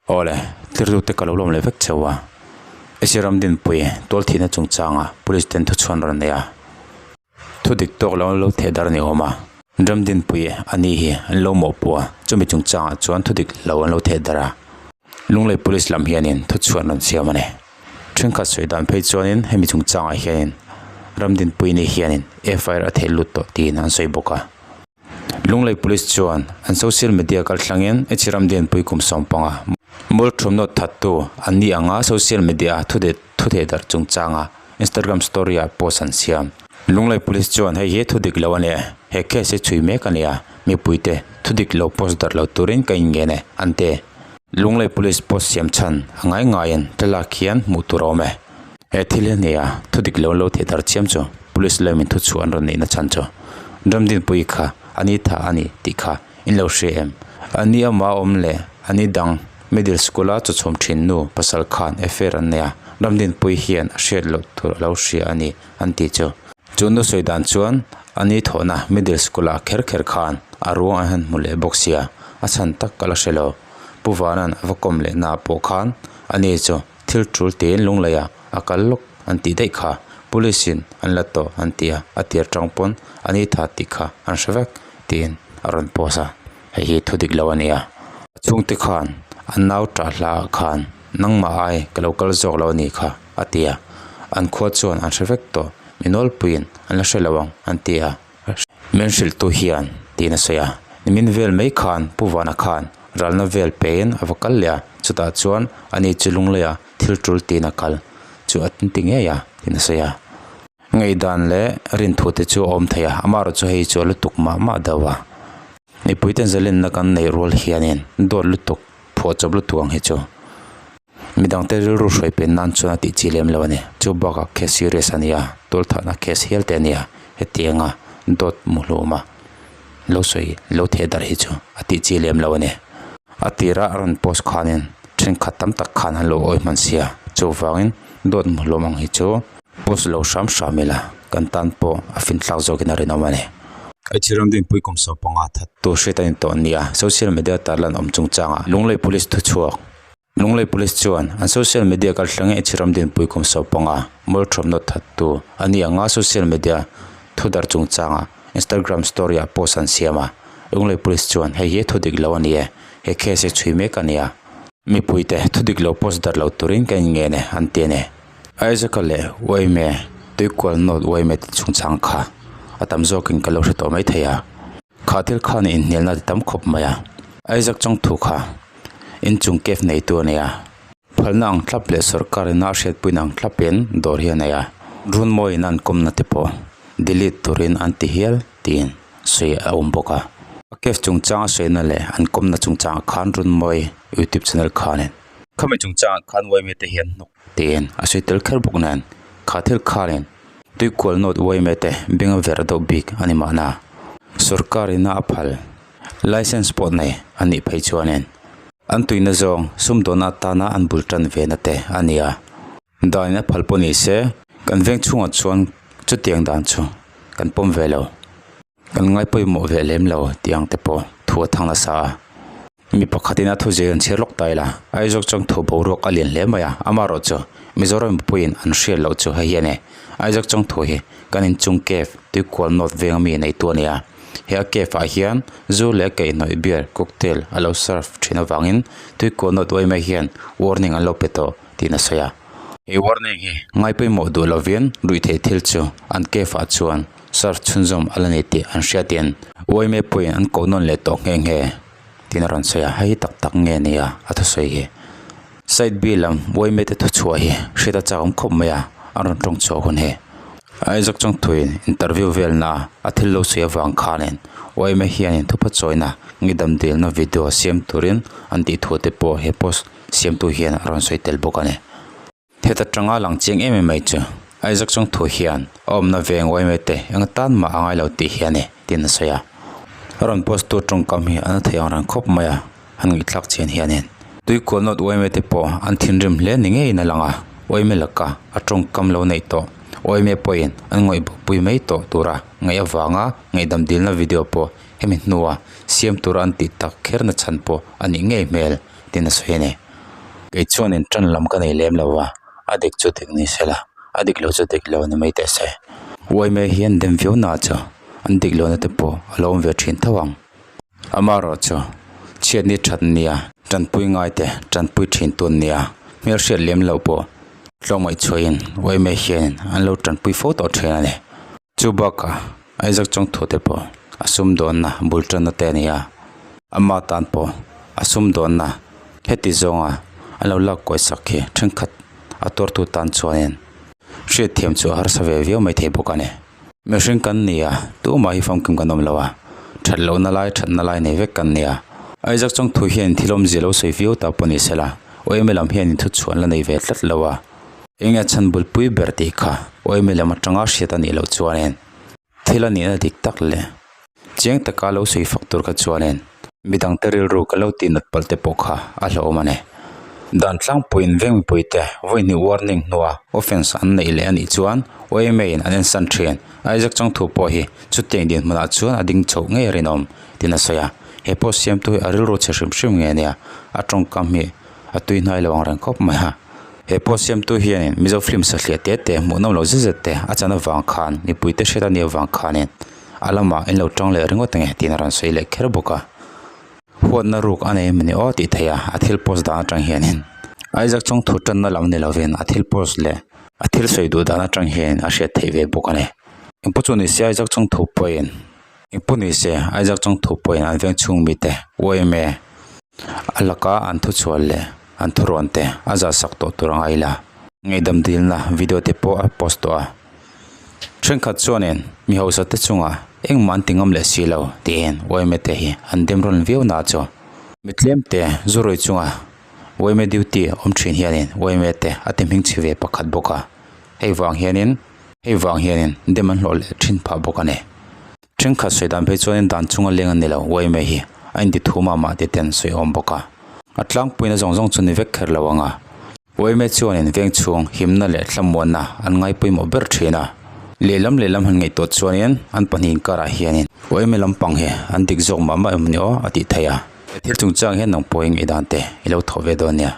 Awle, tirtute ka lo lawm leh vek cheu a. Asia ram dinpui tualthihna chungchanga police ten thuchhuan rawn nei a. Thu dik tawk lo an lo theh dar a ni awm a. Ram dinpui a ni hi an lo mawhpuh a, chumi chungchangah chuan thu dik lo an lo theh dar a. Lunglei police lam hianin thuchhuan rawn siam a ni. Thenkhat sawi dan phei chuanin hemi chungchangah hianin ram dinpui ni hianin FIR a theh lut tawh tiin an sawi bawk a. Lunglei Police chuan an social media kalthlangin H Ramdianpui kum 15 mall thawmhnaw thattu an ni anga social media a thu theh darh chungchanga Instagram story ah post an siam. Lunglei Police chuan hei hi thu dik lo a ni e, he case hi chhui mek a ni a, mipuite thu dik lo post darh lo turin ka inngen e, an ti. Lunglei Police post siam chhan a ngai ngaiin thlalak hian hmuh tur a awm e. He thil hi a ni a, thu dik lo lo theh darh chiam chu Police lamin thu chhuah an rawn neihna chhan chu Ramdinpui kha a ni tha a ni tih kha in lo hria em? A ni ama awm leh a ni dang middle school a chawchhawm thin nu pasal khan affair an nei a, Ramdinpui hian a hriat loh tur a lo hria a ni an tih chu. Chu nu sawi dan chuan a ni thawhna middle school ah kher kher khan a ruang an han hmu leh bawk sia, a chhan tak ka la hre lo. Pu Vana'n a va kawm leh na pawh khan a ni chu Thil tul tein Lungleiah a kal lawk an tih daih kha Police in an la tawh an ti a, a tir tang pawn a ni tha tih kha an hre vek tiin a rawn post a, hei hi thu dik lo a ni a. A chhungte khan an nau tah hla ah khan nangmah ai ka lo kal zawk lo a ni kha a ti a, an khua chuan an hre vek tawh, mi nawlpuiin an la hre lo ang an ti a. Min hrilhtu hian tiin a sawi a, nimin vel mai khan Pu Vana khan ralna vel pein a va kal leh a, chutah chuan ani chu Lungleia thil tul tiin a kal chu a ti ngei a tiin a sawi a. Ngaihdan leh rinthu te chu a awm thei a, amaherawh chu hei chu a lutuk mah mah deuh a. Mipuiten zalenna kan neih rual hianin dawt lutuk, phuahchawp lutuk ang hi chu Midangte rilru hruai pen nan chuan a tih chi lem lo a ni. Chu bakah case serious a ni a, tualthahna case hial te a ni a, hetianga dawt mu hlawma lo sawi lo theh darh hi chu a tih chi lem lo a ni. A tira a rawn post khanin thenkhat tam tak khan an lo awi hman sia, chuvangin dawt mu hlawm ang hi chu post lo hram hram ila kan tan pawh a finthlak zawkin a rinawm a ni. Aichhiram Dinpui kum 15 that tur hriat a ni tawh nia, social media tarlan awm chungchangah Lunglei Police thuchhuak. Lunglei Police chuan an social media kalthleng e Chhiram Dinpui kum 15 mall thawmhnaw thattu a ni anga social media thu darh chungchanga Instagram story ah post an siam a. Lunglei Police chuan hei hi thu dik lo a ni e, he case hi chhui mek a ni a. Mipuite thu dik lo post darh lo turin ka inngen e an ti a ni. Isaac-a leh Uaime tuikual note Uaime te chungchang kha a tam zawkin ka lo hre tawh maithei a. Kha thil khan inhnialna ti tam khawp mai a. Isaac Chawngthu kha inchung cave neitu a nei a. Phalna ang thlap leh sorkar ina a hriatpuina ang thlapin dawr hi a nei a. Runmawiin an kawmna te pawh delete turin an ti hial tiin sawi a awm bawk a. A cave chungchanga sawina leh an kawmna chungchangah khan Runmawi youtube channel khanin khami chungchangah khan uaime te hian hnawk tiin a sawi tel kher bawk nen kha thil khanin Tuikual North uaime te beng a verh deuh bik a ni mahna. Sorkar ina a phal license pawh nei a nih phei chuanin an tuina zawng sumdawnna atana an bul tan ve na te a ni a. Dan in a phal pawh ni se kan veng chhungah chuan chutiang dan chu kan pawm ve lo. Kan ngai pawimawh ve lem lo tih ang te pawh thu a thang nasa a. Mi pakhatin a thuziak an chhiar lawk ta ila, Aizawk chuan thu boruak a lian hle mai a, amaherawh chu Mizoram mipuiin an hriat loh chu hei hi a ni. Aizawk chuan thu hi kan inchung cave Tuikual North venga mi neitu a ni a. He a cave ah hian zu leh kaihhnawih beer cocktail a lo serve thin avangin Tuikual North yma hian warning an lo pe tawh tiin a sawi a. He warning hi ngai pawimawh duh lovin ruihtheih thil chu an cave ah chuan serve chhunzawm a la ni tih an hriatin yma pawhin an koh nawn leh tawh nghe nghe. Tin a rawn sawi a, hei hi tak tak nge ni a a thusawi hi. Side B lam uaime te thuchhuah hi hriat a chak awm khawp mai a, a rawn tawng chhuah hun hi. Isaac Chawngthuiin interview velna a thil lo sawi avang khanin uaime hianin thupha chawina ngidam dilna video siam turin an tih thu te pawh he post siamtu hian a rawn sawi tel bawk a ni. Heta tanga lang chiang em em mai chu Isaac Chawngthu hian a awmna veng uaime te eng tan mah a ngai lo tih hi a ni tiin a sawi a. A rawn post tu tawngkam hi an thei ang reng khawp mai a, an ngaihthlak chian hianin. Tuikual nawt uaime te pawh an thinrim hle ni ngeiin a lang a, uaime laka a tawngkam lo neih tawh uaime pawhin an ngawih bawkpui mai tawh tura ngaih avanga ngaihdam dilna video pawh hemi hnua siam tura an tih tak kherna chhan pawh a nih ngei hmel tiin a sawi a ni. Kei chuanin tan lam ka nei lem lo va, a dik chu dik ni se la, a dik lo chu dik lo ni mai teh se. Uaime hian dem viau na chu an dik lohna te pawh a lo awm ve thin tho ang. Amaherawh chu chhiatni that nia, tanpui ngai te tanpui thin tun nia, hmelhriat lem loh pawh tlawmngaih chhuahin uaime hianin an lo tanpui fo tawh thin a ni. Chu bakah Isaac Chawngthu te pawh a sumdawnna bul tanna te a ni a, ama tan pawh a sumdawnna heti zawnga an lo lak kawi sak hi thenkhat a tuartu tan chuanin hriatthiam chu a harsa ve viau mai thei bawk a ni. Mihring kan ni a, tumah hi famkim kan awm lo a, that lohna lai thatna lai nei vek kan ni a. Isaac Chawngthu hian thil awmzia lo sawi viau ta pawh ni sela, Awm lam hian inthuchhuan la nei ve tlat lo a. Enge chhan bulpui ber tih kha awimi lam atanga hriat a nih loh chuanin thil a nihna dik tak leh chiang taka lo sawi fak tur kha chuanin midangte rilru ka lo tih nat palh te pawh kha a hlauhawm a ni. Dan tlangpuiin veng mipuite vawi hnih warning hnua offence an neih leh a nih chuan OMA in an ensan thin. Isaac Changthu pawh hi chutiang dinhmunah chuan a ding chhoh ngei a rinawm tiin a sawi a. He post siamtu hi a rilru chhe hrim hrim nge nia a tawngkam hi a tui hnai lo ang reng khawp mai a. He post siamtu hianin Mizo film sahliah te te hmuh nawm loh zet zet te a chan avang khan mipui te hriat a nih avang khanin a lamah in lo tang leh ringawt ange tiin a rawn sawi leh kher bawk a. Huatna ruk a nei em ni aw tih theih a, a thil post dan atang hianin Isaac Chawngthu tanna lam ni lovin a thil post leh a thil sawi duh dan atang hian a hriat theih ve bawk a ni. Engpawh chu ni se Isaac Chawngthu pawhin Engpawh ni se Isaac Chawngthu pawhin an veng chhung mite yma a laka an thuchhuah leh an thurawn te a zah sak tawh tur a ngai la. Ngaihdam dilna video te pawh a post tawh a. Thenkhat chuanin mi hausa te chungah engmah an ti ngam leh si lo tiin yma te hi an dem rawn viau na chu. Mi tlem te zu rawi chunga yma duty awm thin hianin yma te a ti hming chhi ve pakhat bawk a. Hei vang hianin hei vang hianin dem an hlawh leh thin phah bawk a ni. Thenkhat sawi dan phei chuanin dan chunga leng a ni lo, yma hi a inti thu mah mah tih te an sawi awm bawk a. A tlangpuina zawng zawng chu ni vek kher lo ang a. Yma chuanin veng chhung himna leh thlamuanna an ngai pawimawh ber thin a. Lehlam lehlam han ngaihtuah chuanin an pahnih inkarah hianin yma lampang hi an dik zawk mah mah em ni aw a tih theih a. He thil chungchang hian nang pawhin ngaihdan te i lo thawh ve dawn nia.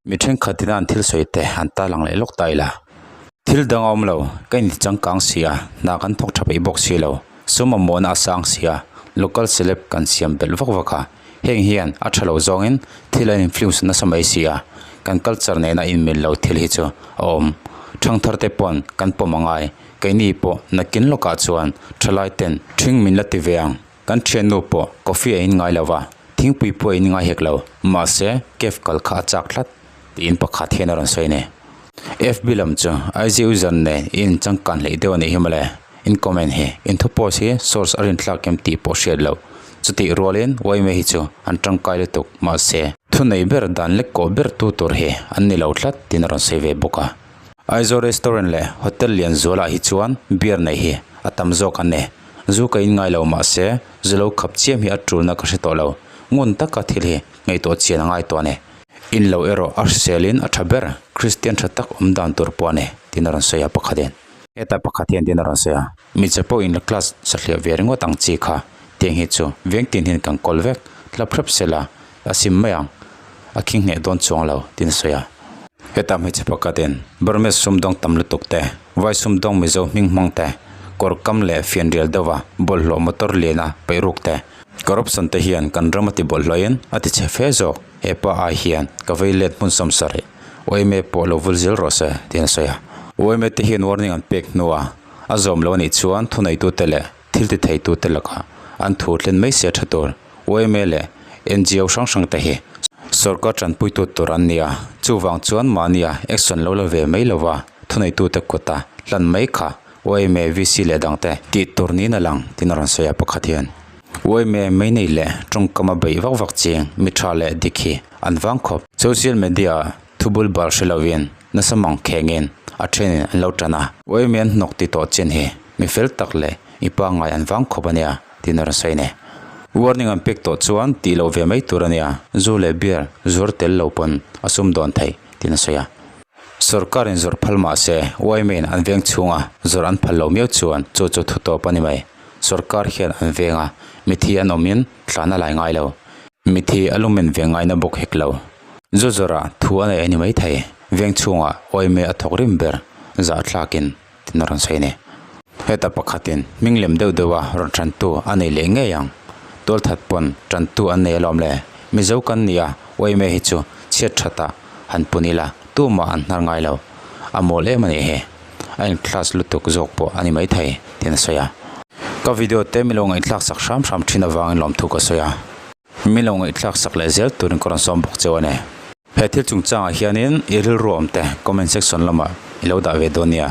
Mi thenkhatin an thil sawi te an tarlang leh lawk ta ila. Thil dang a awm lo, ka inti changkang si a, hna kan thawk tha peih bawk si lo, sum mamawhna a sang si a, local celeb kan siam belh vak vak a, heng hian a tha lo zawngin thil an influence nasa mai si a, kan culture nena inmil lo thil hi chu a awm. Thangthar te pawn kan pawm a ngai, keini pawh nakin lawkah chuan thalai ten ṭhing min la ti ve ang, kan thiannu pawh coffee a in ngai lo va, thingpui pawh a in ngai hek lo, mahse cave kal kha a chak tlat tiin pakhat hian a rawn sawi a ni. FB lam chu IG user nen i inchangkan hleih deuh a nih hi mawle. In comment hi in thu post hi source a rinthlak em tih pawh hriat loh. Chutih rualin yma hi chu an tangkai lutuk mahse thunei ber dan lek kawh ber tu tur hi an ni lo tlat tiin a rawn sawi ve bawk a. Aizawl restaurant leh hotel lian zualah hi chuan beer nei hi a tam zawk an ni. Zu ka in ngai lo mahse zu lo khap chiam hi a tulna ka hre tawh lo. Ngun taka thil hi ngaihtuah chian a ngai tawh a ni. In lo erawh a hriselin a tha ber, Kristian tha tak awm dan tur pawh a ni, tiin a rawn sawi a pakhatin. Heta pakhat hian tiin a rawn sawi a, Miche pawh in la class sahliah ve ringawt ang chi kha, tiang hi chu veng tin hian kan kawl vek, hlap hrep sela a sim mai ang, a khing hneh dawn chuang lo, tiin a sawi a. Heta hmeichhe pakhatin Burmese sumdawng tam lutuk te, Vai sumdawng Mizo hming hmang te, kawr kam leh fianrial deuha bawlhhlawh motor liana peih ruk te, corruption te hian kan ram a ti bawlhhlawhin a ti chhe fe zawk. He pa ai hian ka vei let hmun 70 yma pawh lo vul zel rawh se tiin a sawi a. Yma te hian warning an pek hnua a zawm lo a nih chuan thuneitute leh thil ti theitute lakah an thu thlen mai se tha tur. Yma leh NGO hrang hrang te hi sorkar tanpuitu tur an ni a, chuvang chuan mahnia action lo la ve mai lova thuneitute kuta hlan mai kha yma VC leh dangte tih tur niin a lang tiin a rawn sawi a pakhat hian. Uaime mai nei leh tawngkam a beih vak vak ching mi tha leh dik hi an vang khawp. Social media ah thu bul bal hre lovin nasa mang khengin a thenin an lo tan a. Uaime an hnawk ti tawh chin hi mi fel tak leh mi pangngai an vang khawp a nia tiin a rawn sawi ni. Warning an pek tawh chuan tih loh ve mai tur a nia, zu leh beer zuar tel lo pawn a sum dawn thei tiin a sawi a. Sorkarin zawrh phal mah se yma in an veng chhunga zawrh an phal lo miau chuan chu chu thu tawp a ni mai. Sorkar hian an veng a, mithi an awmin tlan a lai ngai lo. Mithi a lumen ve ngaina bawk hek lo. Zu zawrah thu a nei a ni maithei. Veng chhungah awime a thawk rim ber zahthlakin tin a rawn sawi a ni. Heta pakhatin hming lem deuh deuha rawn tantu a nei leh ngei ang. Tualthat pawn tantu an nei alawm le. Mizo kan ni a, awime hi chu chhiat thatah han pun ila tumah an hnar ngai lo. A mawl em a nih hi. A in class lutuk zawk pawh a ni maithei tiin a sawi a. Ka video te milo ngaihthlak sak hram hram thin avangin lawmthu ka sawi a. Milo ngaihthlak sak leh zel turin ka rawn sawm bawk cheu a ni. He thil chungchangah hianin i rilru awm te comment section lamah i lo dah ve dawn nia.